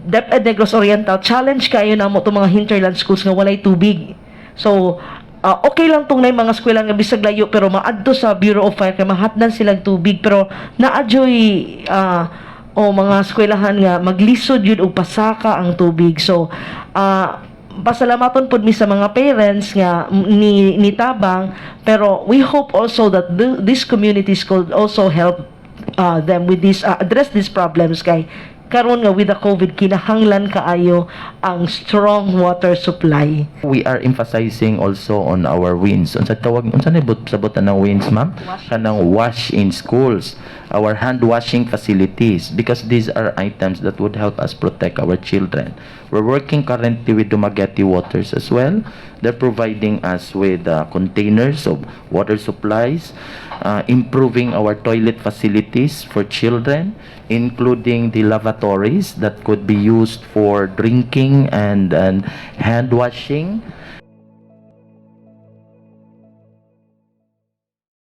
DepEd Negros Oriental, challenge kayo namo itong mga hinterland schools nga walay tubig. So, okay lang tong nay mga eskwela nga bisag layo pero maadto sa Bureau of Fire kay mahatdan silang tubig, pero naa juy o mga eskwelahan nga maglisod yun og pasaka ang tubig. So, pasalamaton pud mi sa mga parents nga ni tabang, pero we hope also that these communities could also help them with this, address these problems kay karon nga with the COVID, kinahanglan kaayo ang strong water supply. We are emphasizing also on our WINS. Unsa tawag, unsa ni but sabutan ng WINS, ma'am? Kanang wash in schools, our hand washing facilities, because these are items that would help us protect our children. We're working currently with Dumaguete Waters as well. They're providing us with containers of water supplies, improving our toilet facilities for children, including the lavatories that could be used for drinking and hand washing.